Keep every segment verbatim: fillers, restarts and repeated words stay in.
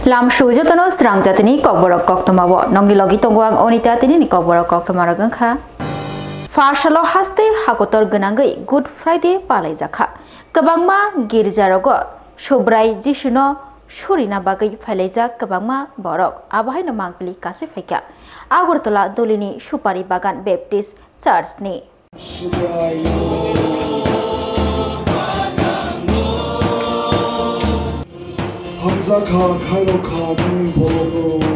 Lamsu jotono srang jatini kokborok koktwmao. Nongni logi tongo ang Onita, tinini kokborok koktwmarok wngkha. Pha salo haste hakotor gwnangwi Good Friday palaijakha. Kwbangma girjarogo Subrai Jisuno surina bagwi phailaijak kwbangma borok. Abohaino mangpili kasui phaikha Agartala Dolini Supari Bagan Baptist Church ni. Hamjakha khairokha nini borokno.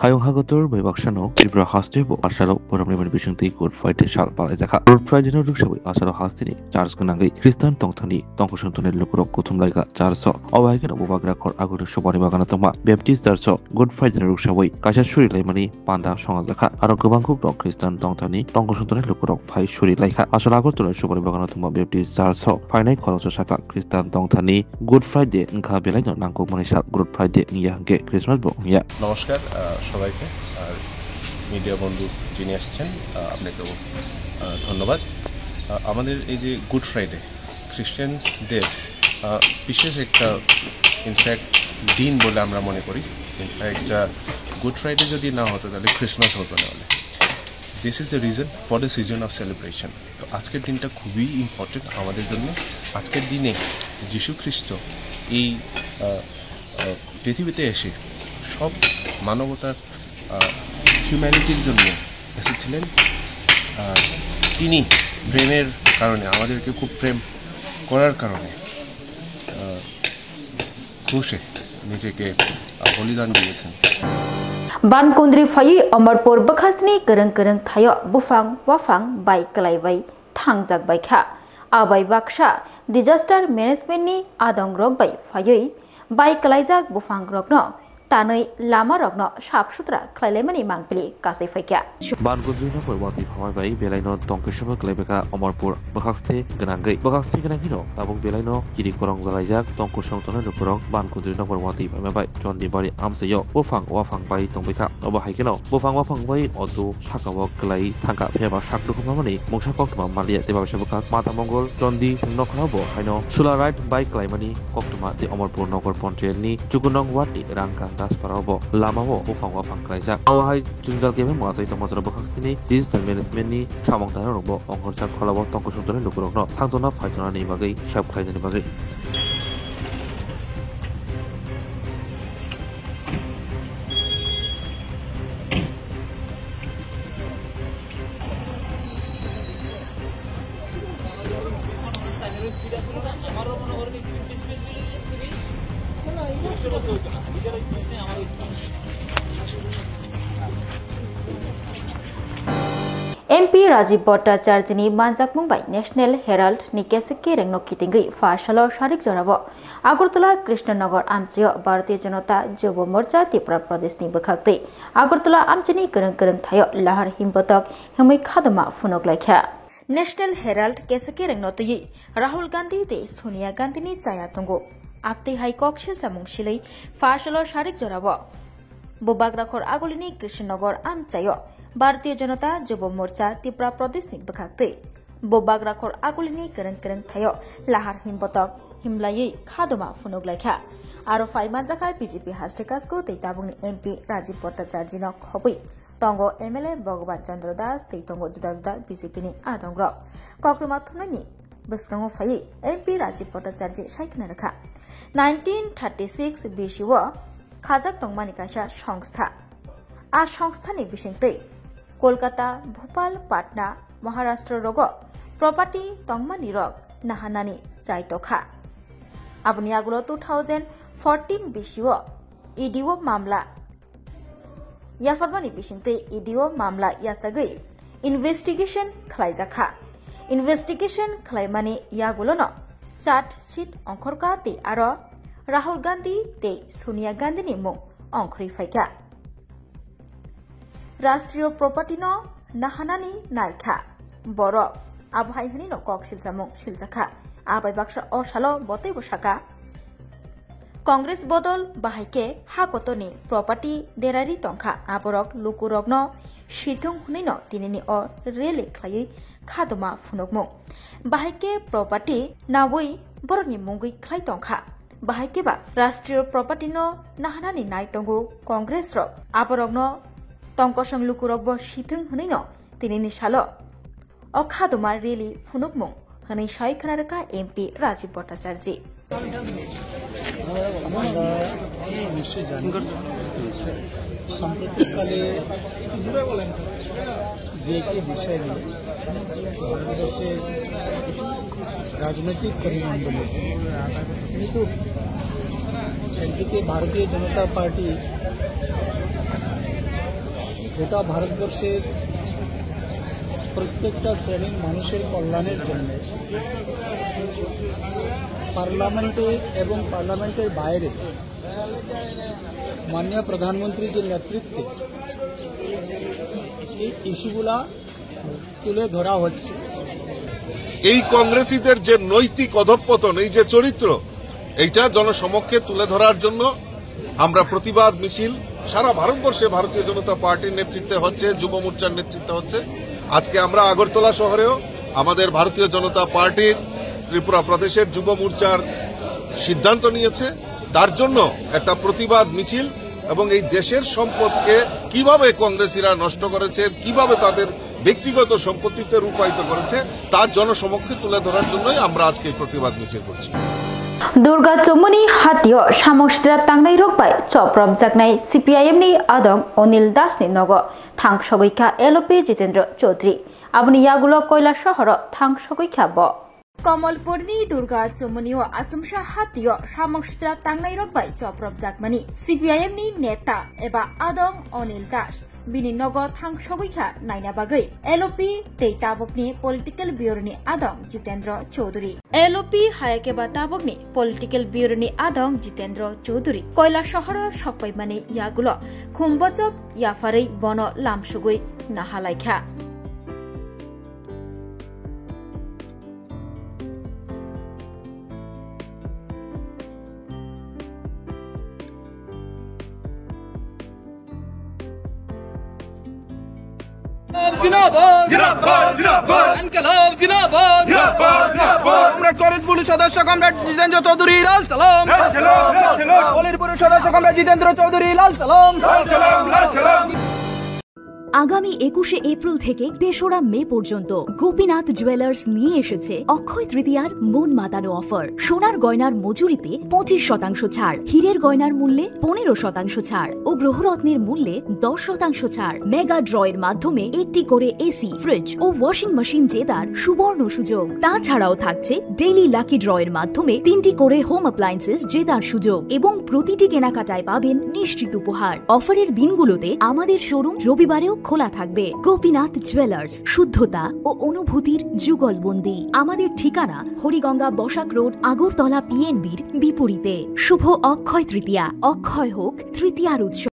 Ayung hakotor bai baksano Tripura haste bo asalo boromni mani bisingtwi Good Friday sal palaijakha. Good Friday no rwksawi asalo hasteni church gwnangwi Christian tongthani tongkosong tongnai lukurok kuthumlaikha church o. Obo hai kheno Bubagra khor aguni Subari Bagano tongma Baptist church o Good Friday no rwksawi kaisa suri laimani panda songajakha. Aro kwbang kuk rok Christian tongthani tongkosong tongnai lukurok phai suri laikha. Aswk Agartala Subari Bagano tongma Baptist Church o phainai khoroksa sakha Christian tongthani Good Friday wngkha, belaino nangkukmani sal Good Friday wngya hwnkhe Christmas bo wngya. নমস্কার, আহ, সবাইকে। আর মিডিয়া বন্ধু যিনি এসছেন, আহ, আপনাকেও, আহ, ধন্যবাদ। আহ, আমাদের এই যে গুড ফ্রাইডে, খ্রিস্টানদের, আহ, বিশেষ একটা, ইনফ্যাক্ট, দিন বলে আমরা মনে করি। ইনফ্যাক্ট, আহ, গুড ফ্রাইডে যদি না হতো, তাহলে ক্রিসমাস হতো না। This is the reason for the season of celebration. তো আজকের দিনটা খুবই ইম্পর্টেন্ট আমাদের জন্য। আজকের দিনে যীশু খ্রিস্ট এই, আহ, আহ, পৃথিবীতে এসে সব মানবতার, আহ, হিউম্যানিটির জন্য এসেছিলেন। আর তিনি প্রেমের কারণে, আমাদেরকে খুব প্রেম করার কারণে, আহ, ক্রুশে নিজেকে, আহ, বলিদান দিয়েছেন। Bankundri phaiwi Omorpur bwkhasni kwrwng kwrwng thaio buphang waphang bai kwlaibai thangjak bai kha. Abai baksa disaster management ni adong rok bai phaiwi bai kwlaijak buphang rokno tanwi lama rokno sap sutra khlailaimani mangpili kasui phaikha. Bankundri nokbar watwi phamai bai belaino tongkhe sema kwlaibaikha Omorpur bwkhakste gwnangwi. Bwkhakste gwnangwino tabuk belaino kiri korong jalaijak tongkosong tongnai lukurok Bankundri nokbar watwi phamai bai Chondibari amchaio buphang waphang bai tongbaikha. Obo hai kheno buphang waphang bai auto sakao kwlai thangkha, phiyaba sak dukhumnamani mungsa koktwma manliya tei babisa bwkhak Mata Mongol Chondi nokno bo haino Solar Ride bai kwlaimani koktwma tei Omorpur Nogor Ponchayat ni Chukunong Ward ni Rangkang Daspara o bo lama o buphang waphang kwlaijak. Abo hai jwngjal kebengma achai tongma jora bwkhak sini disaster management ni samung tanai rok bo ongkhorjak, phalao tongkosong tongnai lukurokno thangtona phaitonani bagwi sap khlainani bagwi. M P Rajiv Bhattacharya ni manjakmung bai National Herald ni kesik kereng no kitingwi pha salo sarik jorao Agartala Krishnanagar amchaio Bharatiya Janata Yuva Morcha Tripura Pradesh ni bwkhaktwi Agartala amchaini kwrwng kwrwng thaio lahar himbotok himwi khadoma phunuk laikha. National Herald kesik kereng no twiwi Rahul Gandhi tei Sonia Gandhi ni chaya tongo. Abtwi hai kok silchamung silwi pha salo sarik jorao Bubagrakhor agulini Krishnanagar amchaio Bharatiya Janata Yuva Morcha Tripura Pradesh ni bwkhaktwi Bubagrakhor agulini kwrwng kwrwng thaio lahar himbotok himlaiwi khadoma phunuk laikha. Aro phai manjakha B J P haste kasku tei tabukni M P Rajiv Bhattacharya no khobwi tongo M L A Bhagavan Chandra Das tei tongo juda juda B J P ni adongrok. Koktwma thumnaini bwskango phaiwi M P Rajiv Bhattacharya sai khna rwkha. Nineteen thirty six B C o khajak tongmani kaisa songstha. A songsthani bisingtwi Kolkata, Bhopal, Patna, Maharashtra rogo property tongmani rok nahanani chai tokha. Aboni agulo two thousand fourteen B C o E D o mamla yapharmani bisingtwi E D o mamla yachagwi investigation khlaijakha. Investigation khlaimani yagulono charge sheet ongkhorkha tei aro Rahul Gandhi tei Sonia Gandhi ni mung ongkhorwi phaikha. Rashtriyo property no nahanani naikha borok, abo hai hwnwi no kok silchamung siljakha. Abai baksa o salo bo teibo sakha, Congress bodol bahai khe ha kotorni property derari tongkha, aborok lukurokno sithung hwnwino tinini o rally khlaiwi khadoma phunukmung. Bahai khe property nawi borokni mungwi khlai tongkha. Bahai khe ba Rashtriyo Property no nahanani nai tongo Congress rok. Aborokno tongkosong lukurokbo sithwng hwnwi no tinini salo o khaduma rally phunukmung hwnwi sai khna rwkha M P Rajiv Bhattacharjee. আমরা নিশ্চয়ই জানি, সাম্প্রতিককালে যে একটি বিষয় নিয়ে ভারতবর্ষের রাজনৈতিক পরিমণ্ডলে, কিন্তু একদিকে ভারতীয় জনতা পার্টি গোটা ভারতবর্ষের প্রত্যেকটা শ্রেণীর মানুষের কল্যাণের জন্য পার্লামেন্টে এবং পার্লামেন্টের বাইরে মাননীয় প্রধানমন্ত্রীর যে নেতৃত্বে এই ইস্যুগুলা তুলে ধরা হচ্ছে। এই কংগ্রেসীদের যে নৈতিক অধঃপতন, এই যে চরিত্র, এইটা জনসমক্ষে তুলে ধরার জন্য আমরা প্রতিবাদ মিছিল সারা ভারতবর্ষে ভারতীয় জনতা পার্টির নেতৃত্বে হচ্ছে, যুব মোর্চার নেতৃত্বে হচ্ছে। আজকে আমরা আগরতলা শহরেও আমাদের ভারতীয় জনতা পার্টির ত্রিপুরা প্রদেশের যুব মোর্চার সিদ্ধান্ত নিয়েছে, তার জন্য একটা প্রতিবাদ মিছিল এবং এই দেশের সম্পদকে কিভাবে কংগ্রেসীরা নষ্ট করেছে, কিভাবে তাদের ব্যক্তিগত সম্পত্তিতে রূপায়িত করেছে, তা জনসমক্ষে তুলে ধরার জন্যই আমরা আজকে এই প্রতিবাদ মিছিল করছি। Durga Chomoni hatio samung sitra tangnai rok bai chopropjaknai C P I M ni adong Onil Das ni nogo thang sogwi kha L O P Jitendra Chaudhary. Aboni yagulo Koila Sohoro thang sogwi kha bo. Kamalpurni Durga Chomonio achomsa hatio samung sitra tangnairok bai chopropjakmani C P I M ni neta eba adong Onil Das bini nogo thang sogwi kha naina bagwi L O P tei tabukni Political Bureau ni adong Jitendra Chaudhary. L O P hayakeba tabukni Political Bureau ni adong Jitendra Chaudhary Koila Sohoro sokpaimani yagulo khumbochop yapharwi bono lamsugwi nahalaikha. জিন্দাবাদ, জিন্দাবাদ, জিন্দাবাদ। ইনকিলাব জিন্দাবাদ, জিন্দাবাদ, জিন্দাবাদ। Comrade college police সদস্য কমরেড জিতেন্দ্র চৌধুরী লাল সালাম। লাল সালাম, লাল সালাম। কলেজ পুলিশ সদস্য কমরেড জিতেন্দ্র চৌধুরী লাল সালাম। লাল সালাম, লাল সালাম। আগামী একুশে এপ্রিল থেকে তেসরা মে পর্যন্ত গোপীনাথ জুয়েলার্স নিয়ে এসেছে অক্ষয় তৃতীয়ার মন মাতানো অফার। সোনার গয়নার মজুরিতে পঁচিশ শতাংশ ছাড়, হীরের গয়নার মূল্যে পনেরো শতাংশ ছাড় ও গ্রহরত্নের মূল্যে দশ শতাংশ ছাড়। মেগা ড্রয়ের মাধ্যমে একটি করে এসি, ফ্রিজ ও ওয়াশিং মেশিন জেতার সুবর্ণ সুযোগ। তাছাড়াও থাকছে ডেইলি লাকি ড্রয়ের মাধ্যমে তিনটি করে হোম অ্যাপ্লায়েন্সেস জেতার সুযোগ এবং প্রতিটি কেনাকাটায় পাবেন নিশ্চিত উপহার। অফারের দিনগুলোতে আমাদের শোরুম রবিবারেও খোলা থাকবে। গোপীনাথ জুয়েলার্স, শুদ্ধতা ও অনুভূতির যুগলবন্দি। আমাদের ঠিকানা হরিগঙ্গা বসাক রোড, আগরতলা পিএনবির বিপরীতে। শুভ অক্ষয় তৃতীয়া, অক্ষয় হোক তৃতীয়ার উৎসব।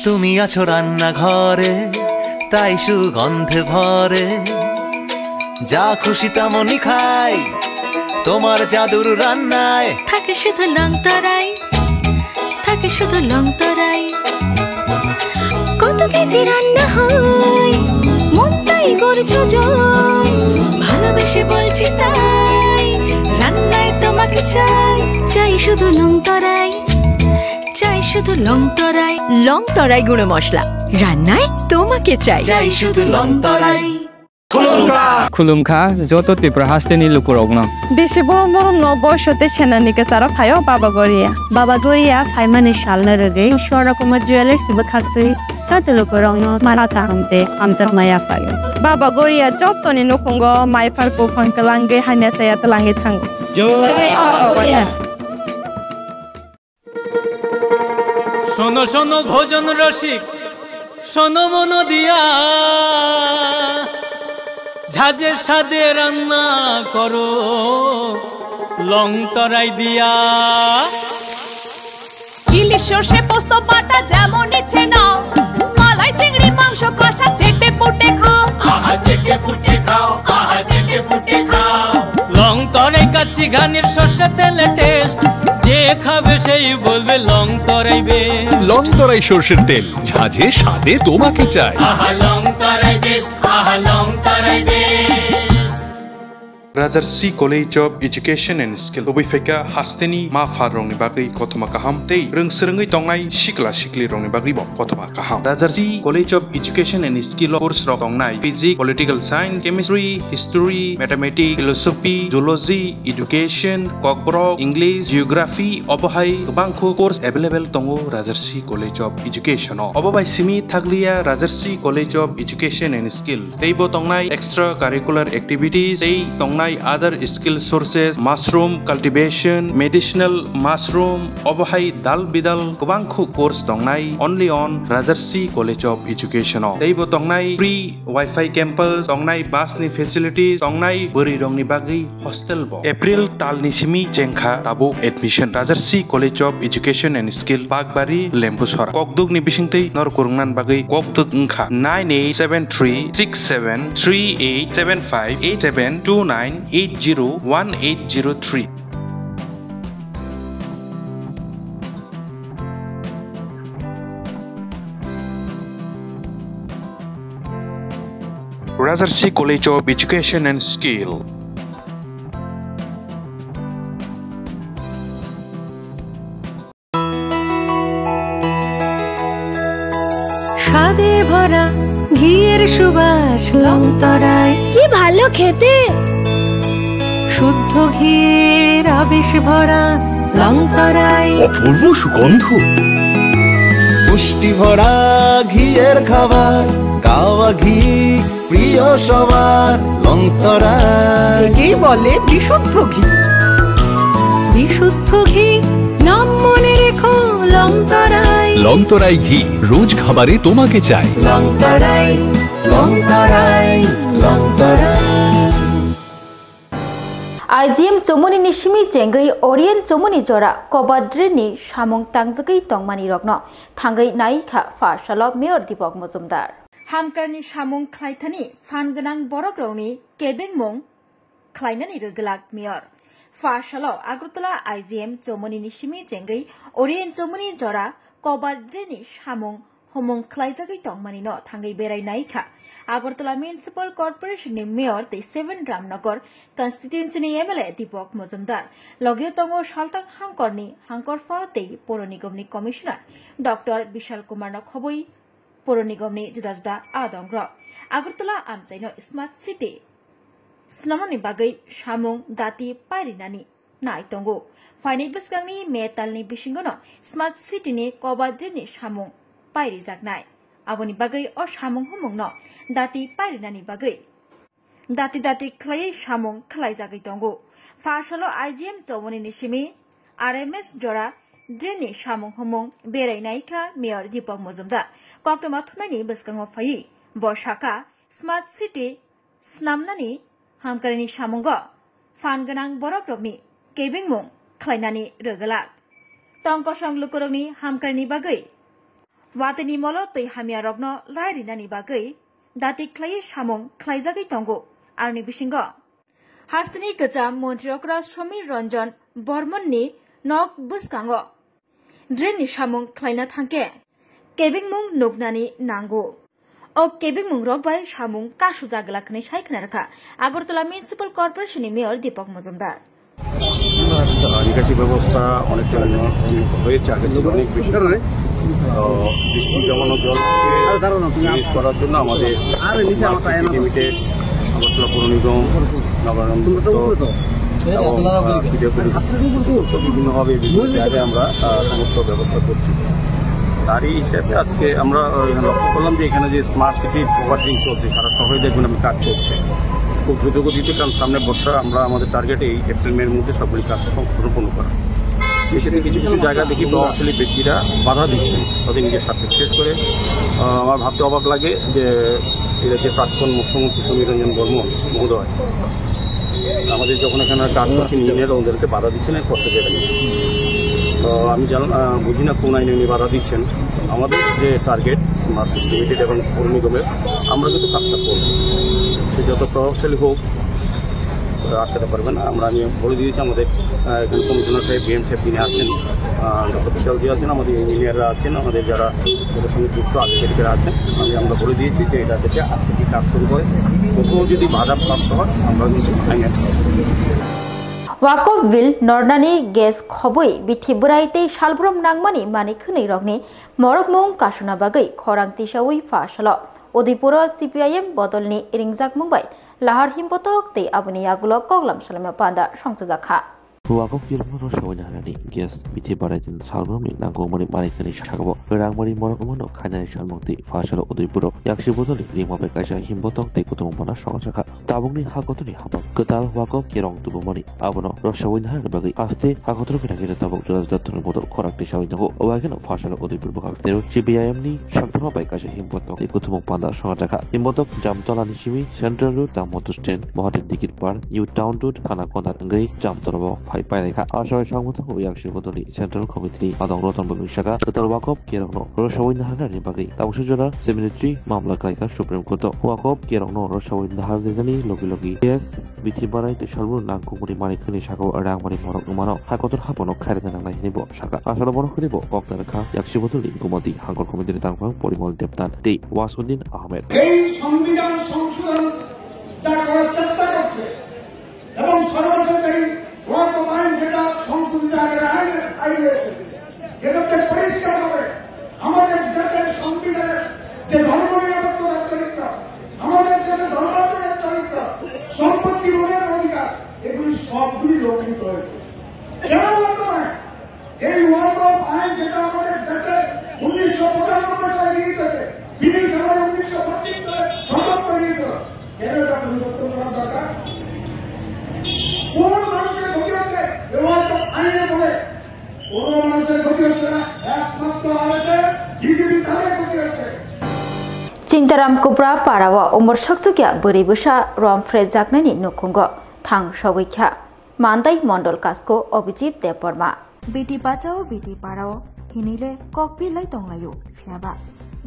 তুমি আছো রান্নাঘরে, তাই সুগন্ধে ভরে। যা খুশি তেমনই খাই, তোমার জাদুর রান্নায়। থাকে শুধু লং তরাই, থাকে শুধু লং তরাই। কত কেজি রান্না হয়, মনটাই করছো জয়। ভালোবেসে বলছি তাই, রান্নায় তোমাকে চাই। চাই শুধু লং তরাই, চাই শুধু লং তরাই। লং তরাই গুঁড়ো মশলা, রান্নায় তোমাকে চাই। চাই শুধু লং তরাই। Khulumkha joto Tripura hasteni lukurokno. Bisi borom borom no boiso tei senani kwcharo phaio Baba Goria. Baba Goria phaimani salno rwgwi Swarna Kumar Jewellers bwkhaktwi joto lukurokno mara kaham tei hamjakma yaphaio. Baba Goria jotoni nukhungo maiphar buphang kwlangwi hamya chaya twlangwi thango. শোনো শোনো ভোজন রসিক, শোনো মন দিয়া, ঝাঁঝের স্বাদে রান্না করো লং তরাই দিয়া। ইলিশ সর্ষে পোস্ত বাটা যেমন ইচ্ছে নাও, মালাই চিংড়ি মাংস কষা চেটে পুটে খাও। আহা চেটে পুটে খাও, আহা চেটে পুটে খাও। লং তরাই কাচ্চি ঘানির সর্ষে তেলে টেস্ট, যে খাবে সেই বলবে লং তরাই বেস্ট। লং তরাই সর্ষের তেল, ঝাঁঝে স্বাদে তোমাকে চাই। আহা লং তরাই বেস্ট, আহা লং তরাই best. Rajarsi College of Education and Skill, tubui phaikha hasteni ma pharrokni bagwi kothoma kaham tei rwng swrwngwi tongnai sikla siklirokni bagwibo kothoma kaham. Rajarsi College of Education and Skill o course rok tongnai physics, political science, chemistry, history, mathematics, philosophy, zoology, education, kokborok, English, geography, obo hai kwbangkhu course available tongo Rajarsi College of Education o. Obo bai simi thakliya Rajarsi College of Education and Skill. Teibo tongnai extra curricular activities, tei tongnai other skill sources, mushroom cultivation, medicinal mushroom, obo hai dal bidal kwbangkhu course tongnai only on Rajarsi College of Education o. Teibo tongnai free Wi-Fi campus, tongnai bus ni facilities, tongnai bwrwi rokni bagwi hostel bo. April talni simi chengkha tabuk admission. Rajarsi College of Education and Skill, Bakbari, Lembusora. Kokduk ni bisingtwi norok kwrwngna bagwi kokduk wngkha nine eight seven three six seven three eight seven five eight seven two nine eight zero one eight zero three. Rajarsi College of Education and Skill. স্বাদে ভরা ঘিয়ের সুবাস লংতরায়। কি ভালো খেতে! শুদ্ধ ঘিয়ের আবেশ ভরা লংতরায়। অপূর্ব সুগন্ধ। পুষ্টি ভরা ঘিয়ের খাবার, গাওয়া ঘি প্রিয় সবার লংতরায়। একেই বলে বিশুদ্ধ ঘি। বিশুদ্ধ ঘি, নাম মনে রেখো লংতরায়। লংতরায় ঘি, রোজ খাবারে তোমাকে চাই। লংতরায়, লংতরায়, Longtharai. I G M chumuni ni simi chengwi Orient chumuni jora Cobra drain ni samung tangjagwi tongmani rokno thangwi naikha pha salo Mayor Deepak Majumdar. Hamkar ni samung khlaithani phan gwnang borok rokni kebengmung khlainani rwgwlak Mayor. Pha salo Agartala I G M chumuni ni simi chengwi Orient chumuni jora Cobra drain ni samung humung khlaijagwi tongmani no thangwi berai naikha Agartala Municipal Corporation ni Mayor tei Seven Ramnagar Constituency ni M L A Deepak Majumdar. Logio tongo Saltang Hangkor ni Hangkorpha tei Poro Nigom ni Commissioner Doctor Bishal Kumar no khobwi Poro Nigom ni juda juda adongrok Agartala amchaino Smart City swnamnani bagwi samung dati pairinani nai tongo. Phainai bwskangni May talni bisingono Smart City ni Cobra drain ni samung pairijaknai. Aboni bagwi o samung humungno dati pairinani bagwi dati dati khlaiwi samung khlaijagwi tongo. Pha salo I G M chumuni ni simi R M S jora drain ni samung humung berai naikha Mayor Deepak Majumdar. Koktwma thumnaini bwskango phaiwi bo sakha Smart City swnamnani hamkarni samungo phan gwnang borokrokni kebengmung khlainani rwgwlak. Tong kosong lukurokni hamkarni bagwi watini molo twi hamyarokno lai rinani bagwi dati khlaiwi samung khlaijagwi tongo. Aroni bisingo hasteni kwcham montri okra Somir Ranjan Bormonni nok bwskango drain ni samung khlaina thangkhe kebengmung nuknani nango. O kebengmung rok bai samung kasujak glak hwnwi sai khna rwkha Agartala Municipal Corporation ni Mayor Deepak Majumdar. নিকাশি ব্যবস্থা অনেকটা উন্নত হয়েছে আগের থেকে অনেক বেশি। তো বৃষ্টি জমানো জল ইউজ করার জন্য আমাদের লিমিটেড আগরতলা পৌর নিগম, নগরায়ণ দপ্তর এবং, আহ, পিডব্লিউডি বিভিন্নভাবে বিভিন্ন জায়গায় আমরা, আহ, সমস্ত ব্যবস্থা করছি। তারই হিসাবে আজকে আমরা, আহ, লক্ষ্য করলাম যে এখানে যে স্মার্ট সিটি ওভারডিং চলছে, সারা শহরে দেখবেন আপনি কাজ চলছে খুব দ্রুত গতিতে, কারণ সামনে বর্ষা, আমরা আমাদের টার্গেট এই এপ্রিল মের মধ্যে সবগুলি কাজ সম্পূর্ণ করা। এক্ষেত্রে কিছু কিছু জায়গা দেখি প্রভাবশালী ব্যক্তিরা বাধা দিচ্ছেন তাদের নিজের স্বার্থে। বিশেষ করে, আহ, আমার ভাবতে অবাক লাগে যে এই রাজ্যের প্রাক্তন মুখ্যমন্ত্রী সমীর রঞ্জন বর্মন মহোদয় আমাদের যখন এখানে কাজ করছেন, ইঞ্জিনিয়ার ওদেরকে বাধা দিচ্ছেন, আমি করতে দেবেন। তো আমি জান-, আহ, বুঝি না কোন আইনে উনি বাধা দিচ্ছেন। আমাদের যে টার্গেট স্মার্ট সিটি লিমিটেড এবং পৌর নিগমের, আমরা কিন্তু কাজটা করব। সে যত প্রভাবশালী হোক, আটকাতে পারবে না। আমরা, আমি বলে দিয়েছি আমাদের, আহ, এখানে কমিশনার সাহেব, ডিএম সাহেব যিনি আছেন, আহ, ডক্টর বিশাল জি আছেন, আমাদের ইঞ্জিনিয়াররা আছেন, আমাদের যারা এটার সঙ্গে যুক্ত আধিকারিকরা আছেন, আমি, আমরা বলে দিয়েছি যে এটা থেকে আজকে কাজ শুরু করে কোথাও যদি বাধা প্রাপ্ত হয়, আমরা কিন্তু আইনের Wakof bill nornani gas khobwi bithi bwrai tei salbrum nangmani manwi khwnwi rokni morokmung kasuna bagwi khorang tisawi pha salo. Udaipuro C P I M bodolni ringjakmung bai lahar himbotok tei aboni yagulo koklam salaima panda songchajak kha. Wakof kirokno rw sawi naharani gas bithi bwrai tei salbrumni nangkukmani manwi khwnwi sakao rangmani morok wngmano khainani salmung tei pha salo Udaipuro yaksi bodolni ringma bai kaisa himbotok tei kutung panda songchajak kha. Tabukni ha kotorni haphang kwtal wakof kerong tubumani abono rw sawi naharani bagwi haste ha kotor khe nangkhe tabuk juda juda thwngni bodol khorang tisawi tongo. Obo haikhe no pha salo Udaipur bwkhak stereo C P I M ni sakthorma bai kaisa himbotok tei kuthumung panda songchajak kha. Himbotok Jamtolani simi Central Road, Dam Motor Stand, Mahadev Dikir Par, New Town Road, Khana Konar wngwi Jamtolao phai painai kha. Aswk songmothango yaksi bodolni Central Committee ni adong Roton Bobing saka kwtal wakof kerongno rw sawi naharnani bagwi tabuksa jora cemetery mamla khlaikha Supreme Court o. Wakof kerongno rw sawi naharnani logi logi gas bithi bwrai tei salbrum nangkukmani manwi khwnwi sakao rangmani morok wngmano hai kotor haphano khairokna nangnai hinwi bo saka. Aswkno bono khwnwi bo kok narwkha yaksi bodolni Gumati Hangkor Committee ni tangphang Porimol Debnath tei Wasuddin Ahmed. এই সংবিধান সংশোধন যা করার চেষ্টা করছে এবং সর্বশেষ এই ওয়াকফ আইন যেটা সংশোধিত আকারে আইন, আইন হয়েছে, যেটাতে পরিষ্কারভাবে আমাদের দেশের সংবিধানের যে ধর্মনিরপেক্ষতার চরিত্র, আমাদের দেশে ধর্মাচরণের চরিত্র, সম্পত্তি ভোগের অধিকার, এগুলি সবগুলি লঙ্ঘিত হয়েছে। কেন বলতে পারে? এই ওয়াকফ আইন যেটা আমাদের দেশে উনিশশো পঁচানব্বই সালে গৃহীত হয়েছে, ব্রিটিশ আমলে উনিশশো বত্রিশ সালে প্রচলিত হয়েছিল, কেন এটা পরিবর্তন করার দরকার? কোন মানুষের ক্ষতি হচ্ছে এই ওয়াকফ আইনের ফলে? কোনো মানুষের ক্ষতি হচ্ছে না, একমাত্র আরএসএস, বিজেপি তাদের ক্ষতি হচ্ছে। Chintaram Kupra parao umor sokchukya bwrwi bwsa romphre jaknani nukhungo thang sogwi kha Mandai Mondol Kasko Abhijit Debbarma. Beti bachao, beti parao hinwi le kok pilai tonglaio, phiyaba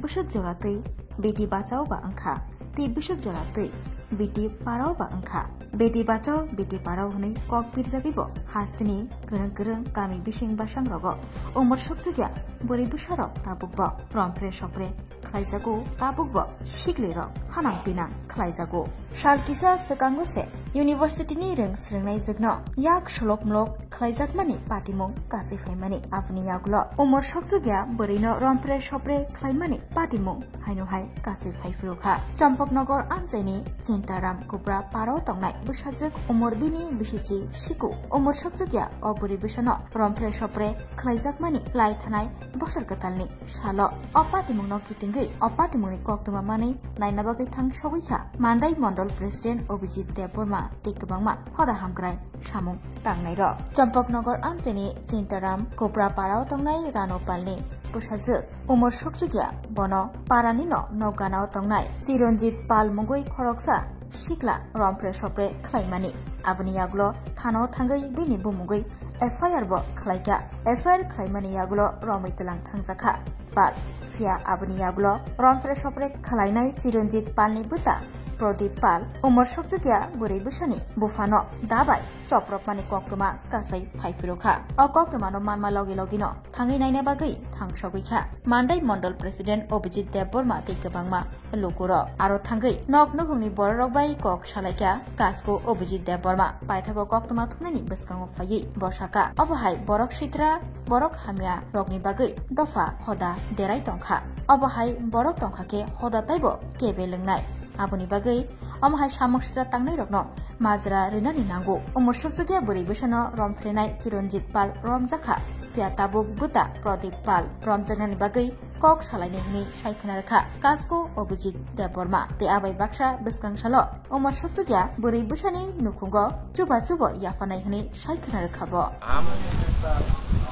bwswk jora twi beti bachao ba wngkha, tei bwswk jora twi beti parao ba wngkha. Beti bachao, beti parao hwnwi kok pirjagwi bo hasteni kwrwng kwrwng kami bising basang rogo umor sokchukya bwrwi bwsarok tabukbo romphre sopre khlaijago, tabukbo siklirok hanang pinang khlaijago. Sal kisa swkango se university ni rwng swrwngnaijwkno yak solok molok khlaijakmani patimung kasui phaimani. Aboni yagulo umor sokchukya bwrwino romphre sopre khlaimani patimung haino hai kasui phaiphuru kha. Champaknagar amchaini Chintaram Kupra parao tongnai bwsajwk umor bini bisichi Siku. Umor sokchukya o bwrwi bwsano romphre sopre khlaijakmani lai thanai bosor kwtalni salo o patimungno kitingwi o patimungni koktwma manwi naina bagwi thang sogwi kha Mandai Mondol President Abhijit Debbarma tei kwbangma hoda hamkrai samung tangnairok. Champaknagar amchaini Chintaram Kupra parao tongnai Rano Palni bwsajwk umor sokchukya bono paranino nok ganao tongnai Chiranjit Pal mungwi khoroksa sikla romphre sopre khlaimani. Aboni yagulo thanao thangwi bini bumungwi F I R bo khlaikha. F I R khlaimani yagulo romwi tlang thangjakha Pal. Phiya aboni yagulo romphre sopre khlainai Chiranjit Palni bwta Pradip Pal umor sokchukya bwrwi bwsani buphano dabai chopropmani koktwma kasai phaiphuru kha. O koktwmano manma logi logino thangwi naina bagwi thang sogwi kha Mandai Mondol President Abhijit Debbarma tei kwbangma lukurok. Aro thangwi nok nukhungni bororok bai kok salaikha Kasko Abhijit Debbarma. Paithago koktwma thumnaini bwskango phaiwi bo sakha, obo hai borok sitra, borok hamya rokni bagwi dopha hoda derai tongkha. Obo hai borok tongkha khe hoda taibo kebe lwngnai. Aboni bagwi Omo hai samung sitra tangnairokno majra rinani nango. Umor sukjagya bwrwi bwsano romphrenai Chiranjit Pal romjakha, phiya tabuk bwta Pradip Pal romjaknani bagwi kok salainai hwnwi sai khwna rwkha Kasko Abhijit Debbarma. Tei abai baksa bwskang salo umor sukjagya bwrwi bwsani nukhungo chuba chubo yaphanai hwnwi sai khwna rwkha bo. আম,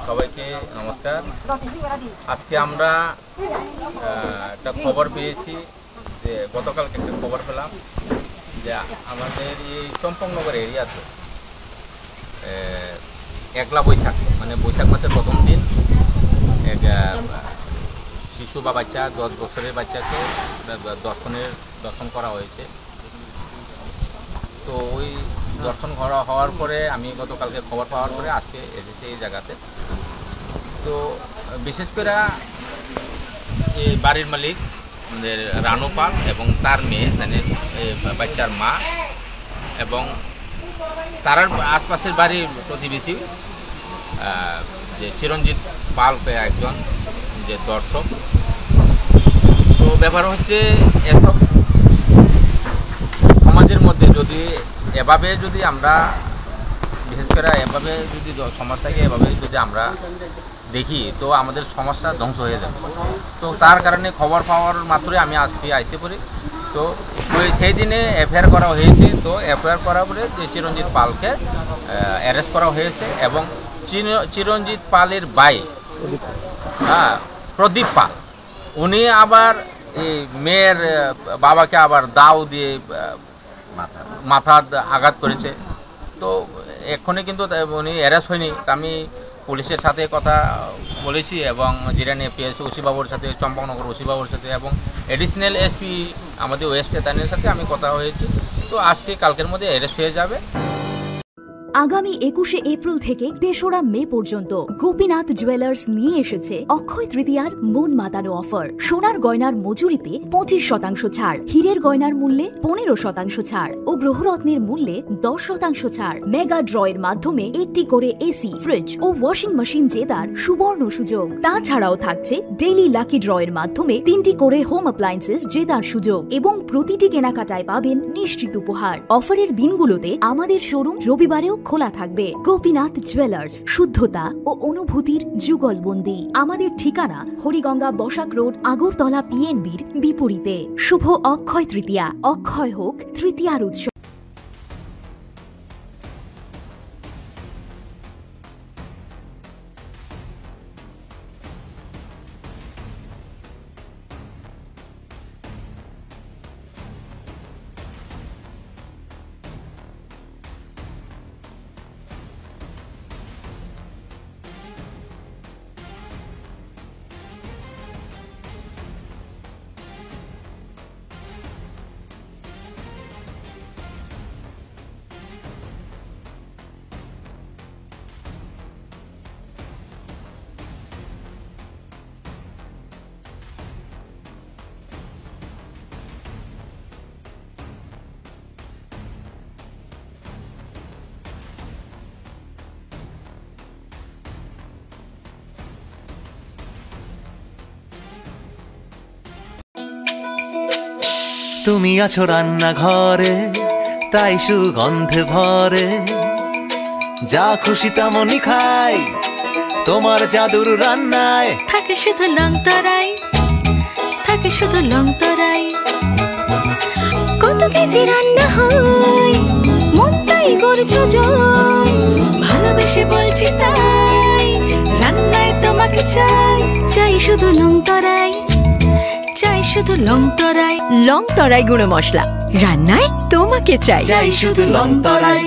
সবাইকে নমস্কার। আজকে আমরা, আহ, একটা খবর পেয়েছি যে গতকালকে একটা খবর পেলাম যে আমাদের এই চম্পকনগর এরিয়াতে, আহ, একলা বৈশাখ, মানে বৈশাখ মাসের প্রথম দিন এক, আহ, শিশু বা বাচ্চা, দশ বছরের বাচ্চাকে, আহ, দর্শনের, দর্শন করা হয়েছে। তো ওই দর্শন করা হওয়ার পরে, আমি গতকালকে খবর পাওয়ার পরে আজকে এসেছি এই জায়গাতে। তো বিশেষ করে এই বাড়ির মালিক, আমাদের রানু পাল এবং তার মেয়ে, মানে এই বাচ্চার মা, এবং তার আশপাশের বাড়ির প্রতিবেশী, আহ, যে চিরঞ্জিত পাল, একজন যে দর্শক। তো ব্যাপার হচ্ছে, এসব সমাজের মধ্যে যদি এভাবে যদি আমরা, বিশেষ করে এভাবে যদি দ-, সমাজটাকে এভাবে যদি আমরা দেখি, তো আমাদের সমাজটা ধ্বংস হয়ে যাবে। তো তার কারণে খবর পাওয়ার মাত্রই আমি আজকে আইসে পড়ি। তো ওই সেই দিনে এফআইআর করা হয়েছে। তো এফআইআর করার পরে যে চিরঞ্জিত পালকে, আহ, অ্যারেস্ট করা হয়েছে এবং চির-, চিরঞ্জিত পালের ভাই, হ্যাঁ, প্রদীপ পাল, উনি আবার এই মেয়ের, আহ, বাবাকে আবার দাও দিয়ে, আহ, মাথাত আঘাত করেছে। তো এক্ষুনি কিন্তু তা-, উনি অ্যারেস্ট হয়নি। তা আমি পুলিশের সাথে কথা বলেছি এবং জিরানি এপিএস ওসি বাবুর সাথে, চম্পকনগর ওসি বাবুর সাথে এবং অ্যাডিশনাল এসপি আমাদের ওয়েস্টে, তাদের সাথে আমি কথা হয়েছি। তো আজকে কালকের মধ্যে অ্যারেস্ট হয়ে যাবে। আগামী একুশে এপ্রিল থেকে তেসরা মে পর্যন্ত গোপীনাথ জুয়েলার্স নিয়ে এসেছে অক্ষয় তৃতীয়ার মন মাতানো অফার। সোনার গয়নার মজুরিতে পঁচিশ শতাংশ ছাড়, হীরের গয়নার মূল্যে পনেরো শতাংশ ছাড় ও গ্রহরত্নের মূল্যে দশ শতাংশ ছাড়। মেগা ড্রয়ের মাধ্যমে একটি করে এসি, ফ্রিজ ও ওয়াশিং মেশিন জেতার সুবর্ণ সুযোগ। তাছাড়াও থাকছে ডেইলি লাকি ড্রয়ের মাধ্যমে তিনটি করে হোম অ্যাপ্লায়েন্সেস জেতার সুযোগ এবং প্রতিটি কেনাকাটায় পাবেন নিশ্চিত উপহার। অফারের দিনগুলোতে আমাদের শোরুম রবিবারেও খোলা থাকবে। গোপীনাথ জুয়েলার্স, শুদ্ধতা ও অনুভূতির যুগলবন্দি। আমাদের ঠিকানা হরিগঙ্গা বসাক রোড, আগরতলা পিএনবির বিপরীতে। শুভ অক্ষয় তৃতীয়া, অক্ষয় হোক তৃতীয়ার উৎসব। তুমি আছো রান্নাঘরে, তাই সুগন্ধে ভরে। যা খুশি তেমনই খাই, তোমার জাদুর রান্নায়। থাকে শুধু লং তরাই, থাকে শুধু লং তরাই। কত কেজি রান্না হয়, মন তাই করছো জয়। ভালোবেসে বলছি তাই, রান্নায় তোমাকে চাই। চাই শুধু লং তরাই, চাই শুধু লং তরাই। লং তরাই গুঁড়ো মশলা, রান্নায় তোমাকে চাই। চাই শুধু লং তরাই।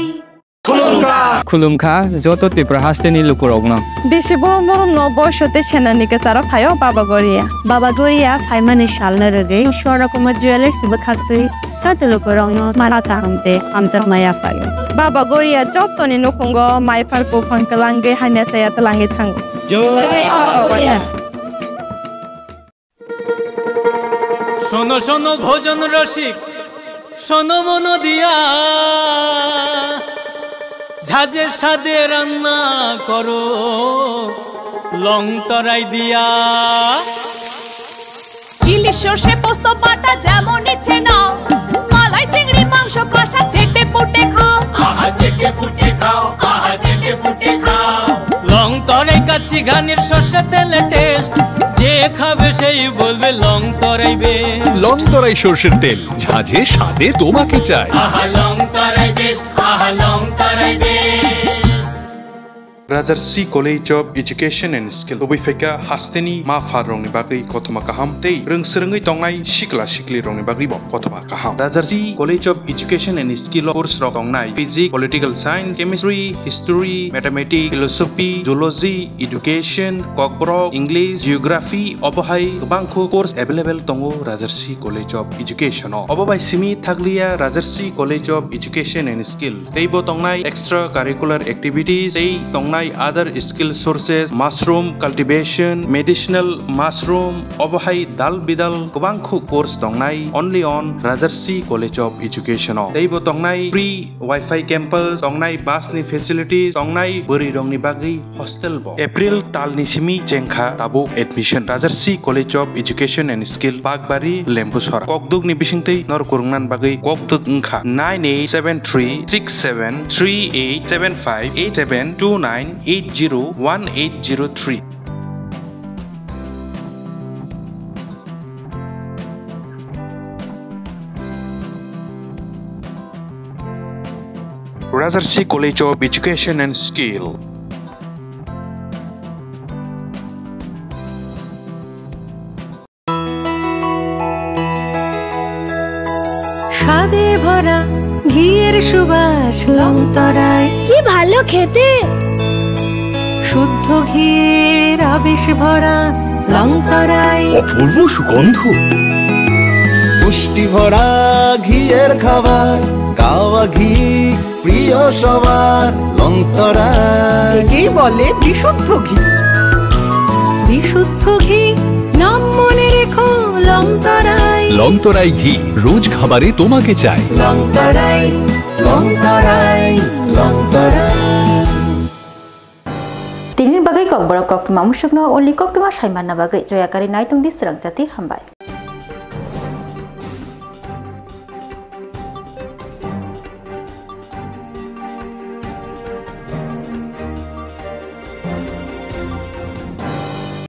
Khulumkha, joto Tripura hasteni lukurokno. Bisi borom borom no boiso tei senani kwcharo phaio Baba Goria. Baba Goria phaimani salno rwgwi Swarna Kumar Jewellers bwkhaktwi joto lukurokno mara kaham tei hamjakma yaphaio. Baba Goria jotoni nukhungo maiphar buphang kwlangwi hamya chaya twlangwi thango. Jai Baba Goria. শোনো শোনো ভোজন রসিক, শোনো মন দিয়া, ঝাঁঝের স্বাদে রান্না করো লং তরাই দিয়া। ইলিশ সর্ষে পোস্ত বাটা যেমন ইচ্ছে নাও, মালাই চিংড়ি গানের সর্ষে তেলে টেস্ট, যে খাবে সেই বলবে লং তরাই বেস্ট। লং তরাই সর্ষের তেল, ঝাঁঝে স্বাদে তোমাকে চাই। আহা, লং তরাই বেস্ট, আহা, লং তরাই best. Rajarsi College of Education and Skill, tubui phaikha hasteni ma pharrokni bagwi kothoma kaham tei rwng swrwngwi tongnai sikla siklirokni bagwibo kothoma kaham. Rajarsi College of Education and Skill o course rok tongnai physics, political science, chemistry, history, mathematics, philosophy, zoology, education, kokborok, English, geography, obo hai kwbangkhu course available tongo Rajarsi College of Education o. Obo bai simi thakliya Rajarsi College of Education and Skill, teibo tongnai extra curricular activities, tei tongnai other skill sources, mushroom cultivation, medicinal mushroom, obo hai dal bidal kwbangkhu course tongnai only on Rajarsi College of Education o. Teibo tongnai free Wi-Fi campus, tongnai bus ni facilities, tongnai bwrwi rokni bagwi hostel bo. April talni simi chengkha tabuk admission. Rajarsi College of Education and Skill, Bakbari, Lembusora. Kokdwkni bisingtwi norok kwrwngna bagwi kokdwk wngkha nine eight seven three six seven three eight seven five eight seven two nine eight zero one eight zero three. Rajarsi College of Education and Skill. স্বাদে ভরা ঘিয়ের সুবাস লংতরায়। কি ভালো খেতে! শুদ্ধ ঘিয়ের আবেশ ভরা লংতরায়। অপূর্ব সুগন্ধ। পুষ্টি ভরা ঘিয়ের খাবার, গাওয়া ঘি প্রিয় সবার লংতরায়। একেই বলে বিশুদ্ধ ঘি। বিশুদ্ধ ঘি, নাম মনে রেখো লংতরায়। লংতরায় ঘি, রোজ খাবারে তোমাকে চাই। লংতরায়, লংতরায়, Longtharai. Tini bagwi kokborok koktwma musukno only koktwma saimanna bagwi joyakari naitungdi swrangchati hambai.